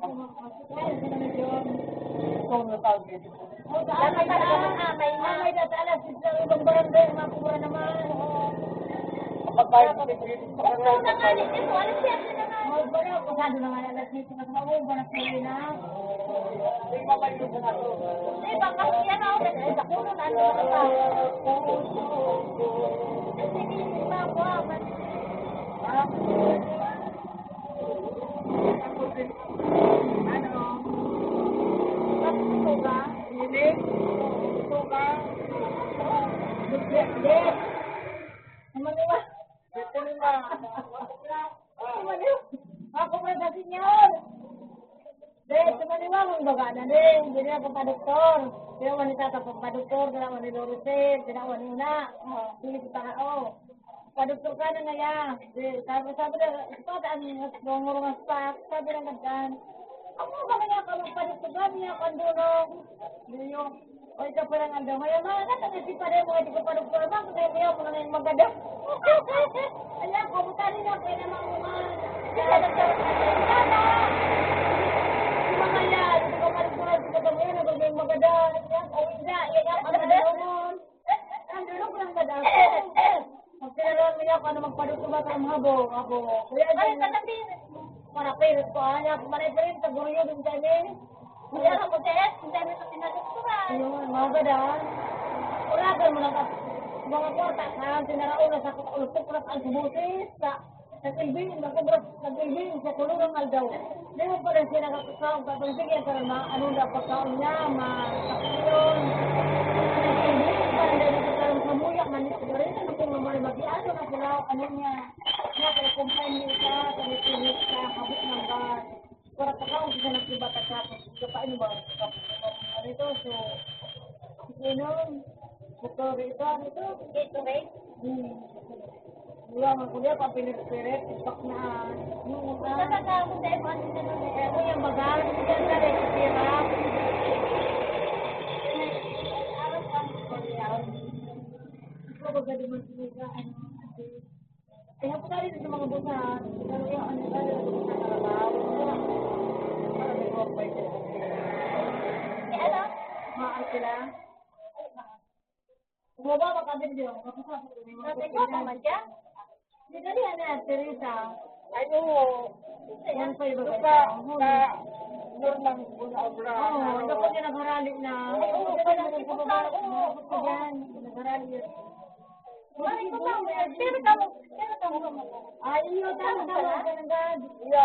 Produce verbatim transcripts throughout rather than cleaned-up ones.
Ay, sino na yun? Ikaw na tawag dito. O, sa amay na. Amay na. Amay na, sa alas six ng ibang barangay, mga kubra naman. Oo. Kapag tayo sa dito, kapag tayo sa dito. Alas siyete na nga. Mga kubra, pasado na nga alas siyete, mas maubos na sila na. Hindi, baka siya na, okay, sa kuno na, ano na ba? Sige, hindi pa ako, ah, mas- Ha? Ano? Gusto ka? Hindi. Gusto ka? Yes. Ano ba? Gusto mo ba? Ano ba? Ako pa sa senyor. Dahil sa maniwang baga na din, hindi na ako pa-doktor. Pero wani tata pa-doktor, dala wani lorosel, dala wani na. Oh, sige sa tao. Padoktor ka na ngaya. Di, sabi, sabi na, ito, ang mas gumuro mas pa. Sabi ng kadyan, "Ako ba kaya ka magpadoktor ka? Niya ako ang dulong." Di yun. O, ikaw pa lang ang damay. Ang mga nata, kasi pa rin mga di ko padoktor, bang kaya niya ako na yung magada. Ayan, kamutan niya, kaya naman mga. Kaya nagkaroon na yung tata. Di ba kaya, di ko padoktor, di ko padoktor, di ko magada. Yan, o, hindi, yan, ang ano naman. Ang dulog lang ba daw? Magtinaroan mo niya kung ano magpadukto ba, parang habo, habo. Kuya, ay, dyan. Katabi. Para pirit ko, ah, niya, manay-pirit, sa guryo, dun kami. Kuya, ako, Jess, hindi mo sa pinadukturan. Ayun, mga gada. Wala ka mo nang mga kwarta, ka, tinaraon na sa ulo, tuklas ang busis, sa Nag-ilbing, nag-obra, nag-ilbing sa kulurang aldaw. Di mo pa rin siya nakakakaon, tapos sige, para ma-, ano na pagkaon niya, ma-, saksyon. Nag-ilbing, para hindi na pagkaon sa muya, manis pa rin, ano kung mamay mag-iano na sila, ano niya, niya, kaya kumpanya niya, kaya pilit sa habit ng gas. Para pagkaon siya ng iba, tapos, kapag ano ba, ano ito, so, inom, motor ito, ano ito? Gatorade? Hmm. Wala man ko diyan, pag pinipirit, ispak na, ah. Yung, ah. Sa tao ko sa iba, ano na lang. Kaya ko yung baga, hindi ka na rin, tira. Araw pa, ano pa, ano pa. Ikaw, baga naman sila, ano, ano. Kaya po tayo sa mga busa, pero yung ano ba, yung busa na rabaw. Para may work by ko. Eh, ano? Mahal sila. Bumaba, makabit yun. Kapag sa akin, may mga Sabi ko, tama siya? Hindi, dali, ano yan, Teresa? Ay, oo. Yan pa iba. Doon ka, sa normal, guna obra. Oo, ano pa niya nagharali na? Oo, oo, oo, oo. Nagharali yan. Ay, iyo, tama, tama, tama, tama. Iyo, tama, tama, tama. Iyo.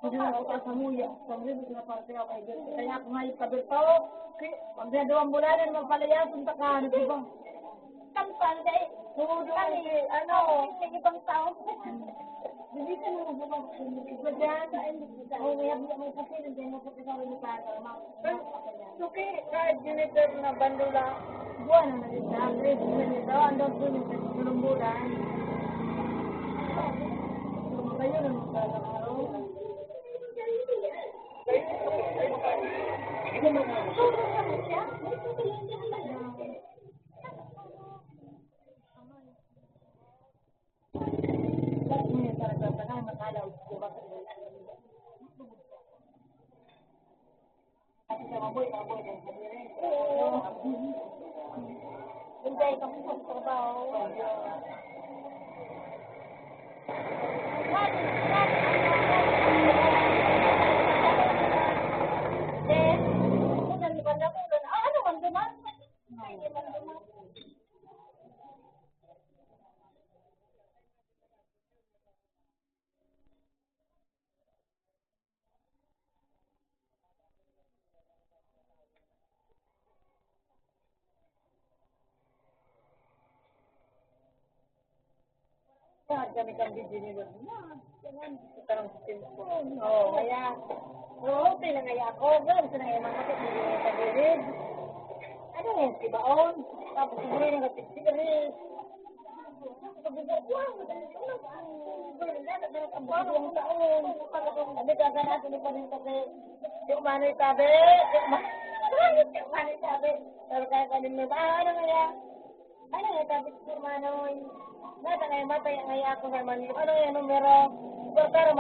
Hindi na ako kasamuya. Sabi ko, na parte ako kay Berto. Kaya ako nga yung kaberto. Pag na duwang bulan na naman pala yan, punta ka, ano, di ba? Kampante. Oo, doon, kami, ano, sa ibang tao. Hindi ka naman bukas. Iba dyan. Oo, may, may kasi, hindi mo sa kasama ni Papa. Suki, kahit ginitor na bandula. Buwan na naging dati, ito, ang dog ko yung nagsulong bulan. Kayo na magkakarong. Kaya kami kang video ni Lord na. Ganyan, kita ng cellphone. Oh, kaya, oo, okay lang kaya ako. Ganun, sa nangyayaman ko, hindi ko yung tagilid. Ano nga yung kibaon? Tapos, siguro yung nagtitiri. Sabi ka, "Buwan, madali ko lang." Sabi ka, "Sana ako ni Parin kasi, di umano'y tabi, di uma-, di umano'y tabi." Sabi ka, "Kanino ba? Ano nga yan? Ano nga tabi, di umano'y? Nata nga yung matay, nga ako sa Manilo. Ano nga yung numero?" Pero, pero,